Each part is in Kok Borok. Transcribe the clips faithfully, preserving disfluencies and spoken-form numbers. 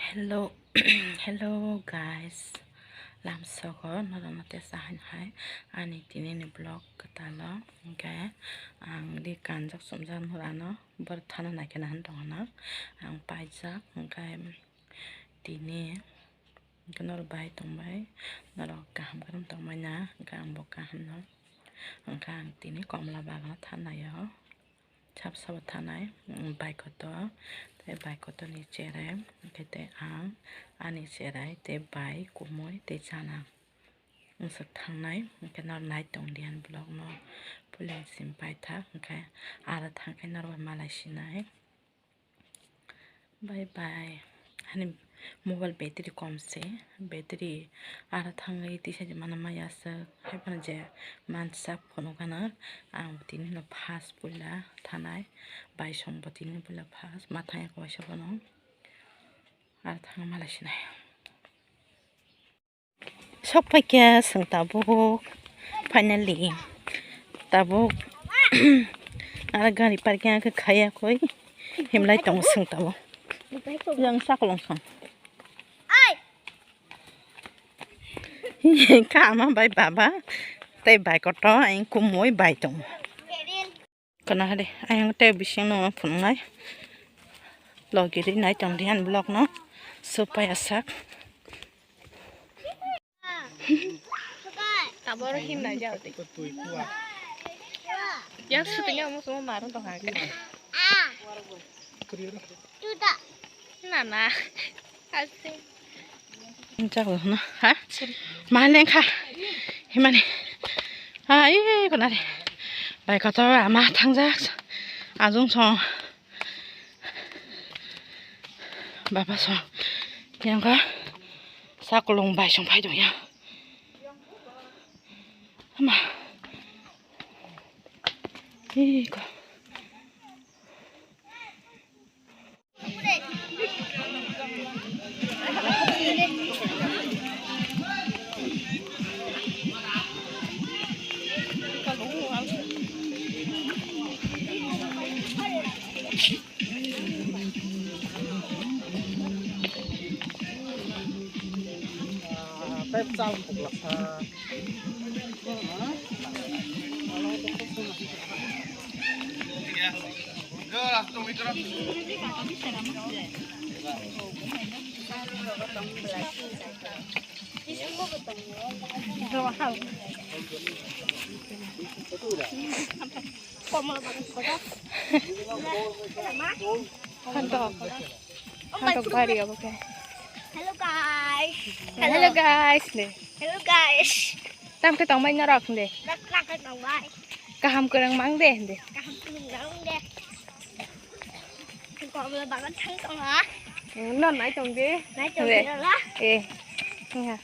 Hello, hello guys, lamsogo norokno tesa hai hai ani tini ni vlog kwtalo, hwnkhe ang di kanjak sumjak norano bor thana naikhe nahan tongna ang paijak, hwnkhe tini hwnkhe norok bai tongbai, norok kaham khe tongbai na, hwnkhe ang bo kaham no, hwnkhe ang tini komla bagano thanaio. Sab sabo thanai, mm, bai kotor, tei bai kotor ni cherai, hwnkhe tei ang, ani cherai, tei bai, kumui, tei chana. Wngsak thangnai, hwnkhe nor nai tong di ani vlog no, puila sim paithak, hwnkhe aro thangkhe nor bai malai sinai. Bye bye. Ani mobile battery kom se, battery aro thangwi tisa mana maya aswk, haiphano je mansak phunukgana ang tini no first puila thanai, bai song bo tini puila first ma thangya kaisa bono aro thangma lai sinai. Sok paikha chwng tabuk, finally tabuk aro gari parking khe khaiya koi himlai tongo chwng tabuk. Yang sakolong song. Kha ama bai baba tei bai kotor ayang kumui bai tongo. Kana hade ayang tei bising no phunuknai. Logi ri nai tong di ani vlog no. Supai asak. Taboro himna jao de. Yang shooting yang musuh marung tong hake. Nana. Asing. Jago na, ha? Mane kha. Himani. Ai, kona re. Bai kotor ama thangjak. Ajung song. Baba song. Yang ka. Sakolong bai song phai dong ya. Ama. Ih, ko. Hantok. Hantok bari abo khe. Hello guys. Hello guys de. Hello guys. Tam khe tongbai norok de. Tam khe tongbai. Kaham kwrwng mang de de. Kaham kwrwng mang de. Komla bagan thang tong ha. No nai tong de. Nai tong de la. Eh. Ngai.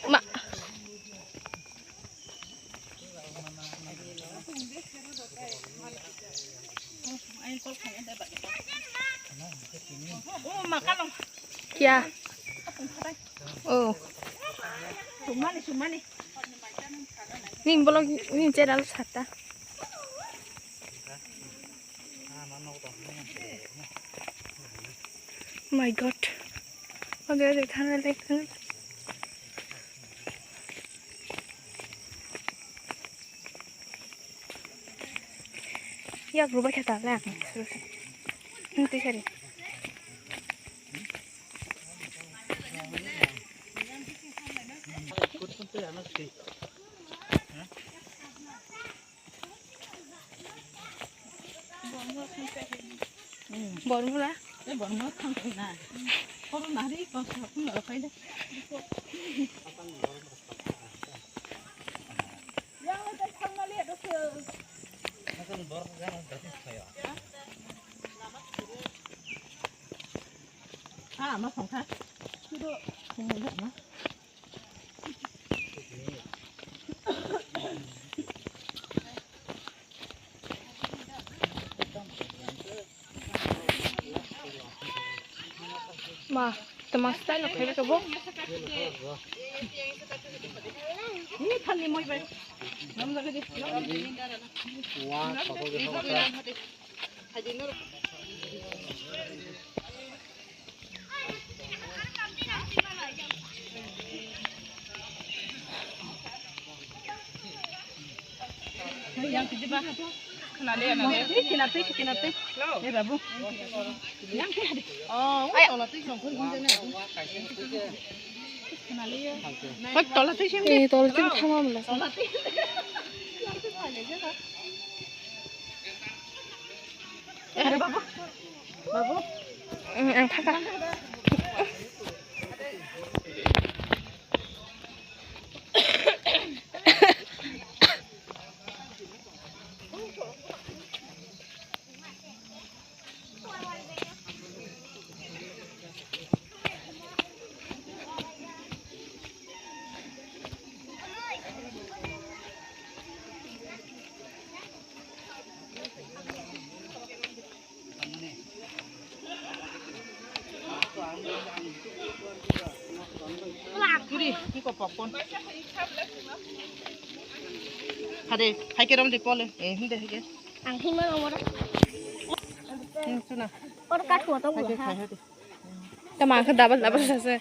Ma. Kya? Oh. Sumani, sumani. Ni bolong ni channel sata. My God. Oke, oke, thana dek. Yak rubai kata le. Nanti sari. Bormula. Eh, Bormula thang thang na. Koru nari kos hakun lo kai de. Ha, ma song kha. Sudo. Ma, tama style no khairi kabo. Ni khali moi bai. Nam lagi di. Tola twi simi. Eh, tola twi thangma mla. Babu. Babu. Ang thaka. Kiri, iko popcorn. Hade, hai ke rom de pole. Eh, hinde hai ke. Ang hima ngomor. Hmm, suna. Or ka thuwa to hai ke, ha. Khai hade. Tama ang khe double double sase.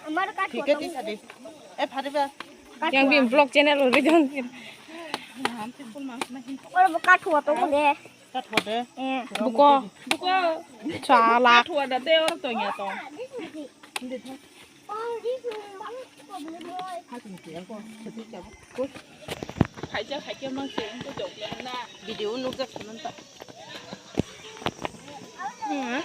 Amar ka thuwa to. Thik ase, hade. Eh, phare ba. Yang bim vlog channel uri don. Or ka thuwa to de. Kat hode. Eh. Buko. Buko. Chala. Kat hode te or to nya to. Khaija khaikhe mang se engko jok na. Video nukjak saman ta. Hmm.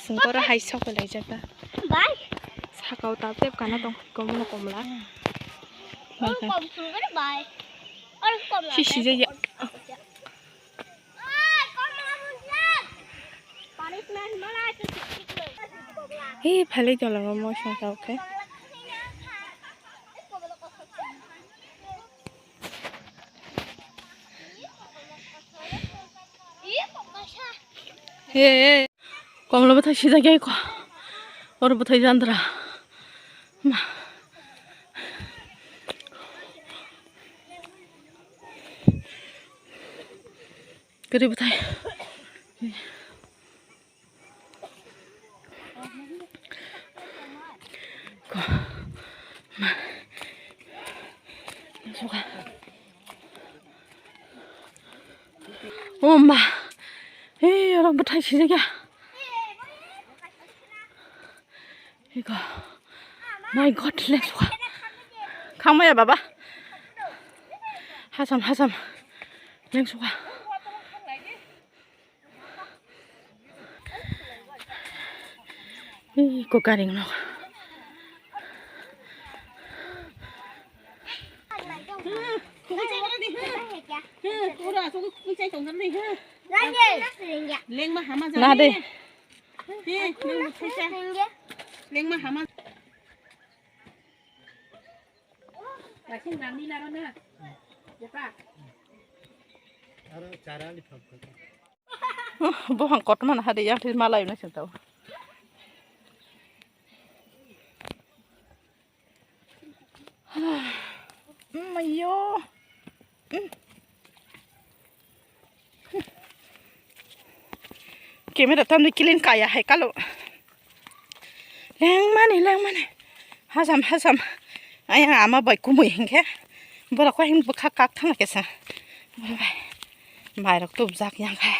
Singkoro hai sok lai jata. Bai. Sakao ta tep kana tong komo no komla. Bai ka. Kom sungkoro bai. Or komla. Si si jaya. He, phalai tola mo song tao khe. He, he. Komla bwthai sijak ya ko. Oro bwthai jandra. Ma. Kwrwi bwthai. Ko. Ma. Suka. O ma. Hey, oro bwthai sijak ya. Iko. My God, lengsuka. Khangmaya baba. Hasam, hasam. Lengsuka. Iko karing no. Lengma hama jani. Na de. He, nang bwthai cha. Lengma hama. Kasing nangni naro na. Yapa. Aro chara ni phak phak. Buphang kotorma no hade yang thwi malai no sintao. Mayo. Camera tamni clean kaya hai kalo. Lengmani, lengmani. Hasam, hasam. Ayang ama bai kumui hingke. Borok ko hing bwkha kak thang kesa. Bai. Bai rok tubjak yang khe.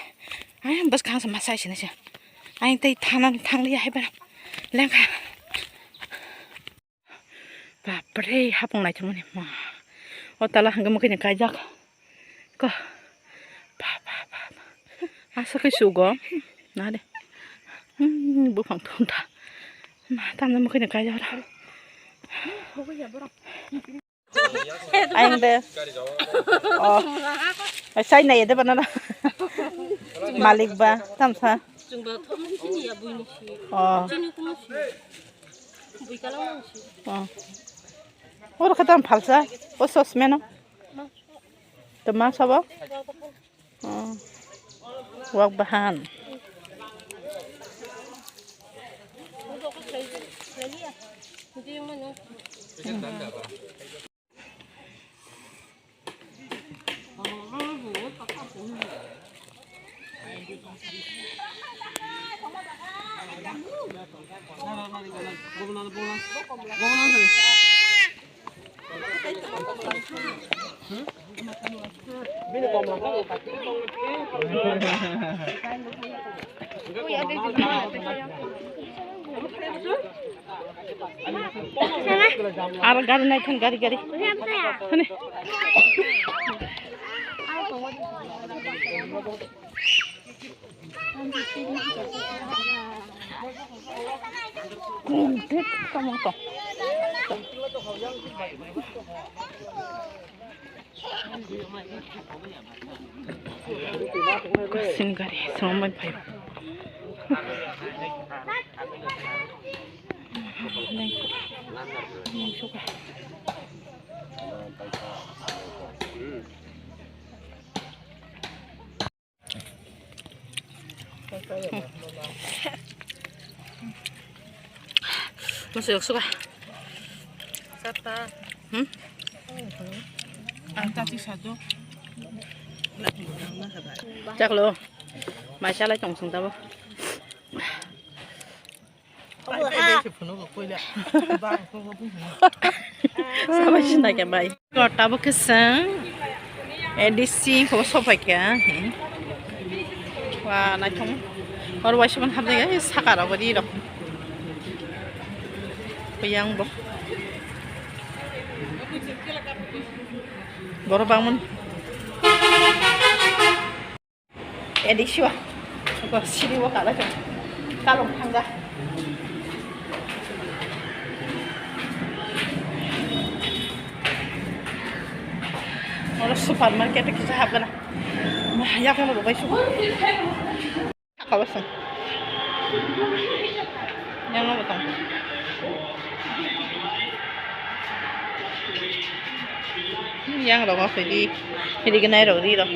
Ayang bwskang se masai sini se. Ayang tei thana thang liya hai bara. Lengkha. Bapre, hapung naithokmani ma. O tala hwnkhe mwkhwino kaijak. Ko. Ba, ba, ba, ba. Asa khe sugo. Nade. Hmm, buphang thumtha. Ma, tamno mwkhwino kaijak ora. Ayang de. Oh. Sai nai de banana. Malik ba, tamsa. Oh. Oh. Oro khe tamo phalsa, o sosmeno. Tamo sabo? Oh. Wak bahan. Ar gari nai thang gari gari. Hane. Sin gari, songmani phai. Masuk suka. Sata. Hmm? Ang tati satu. Cak lo. Maisa lai tong sung tabo. Sabai sina ke bai. Kota bo keseng. A D C ko sopai ke. Wa naithong. Or waisa man habjai saka rok ri rok. Yang bo. Boro bangmon. Edi siwa. Ko siri wo kala ko. Kalong thangga. Oro supermarket kisa habgana. Ma, ya kono robai su. Kawasang. Yang no botong. Yang rok ma phaidi. Phaidi gwnai rok ri rok.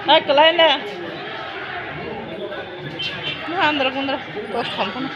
Hai, kwlai le. Andro kundro. Tos thom thom.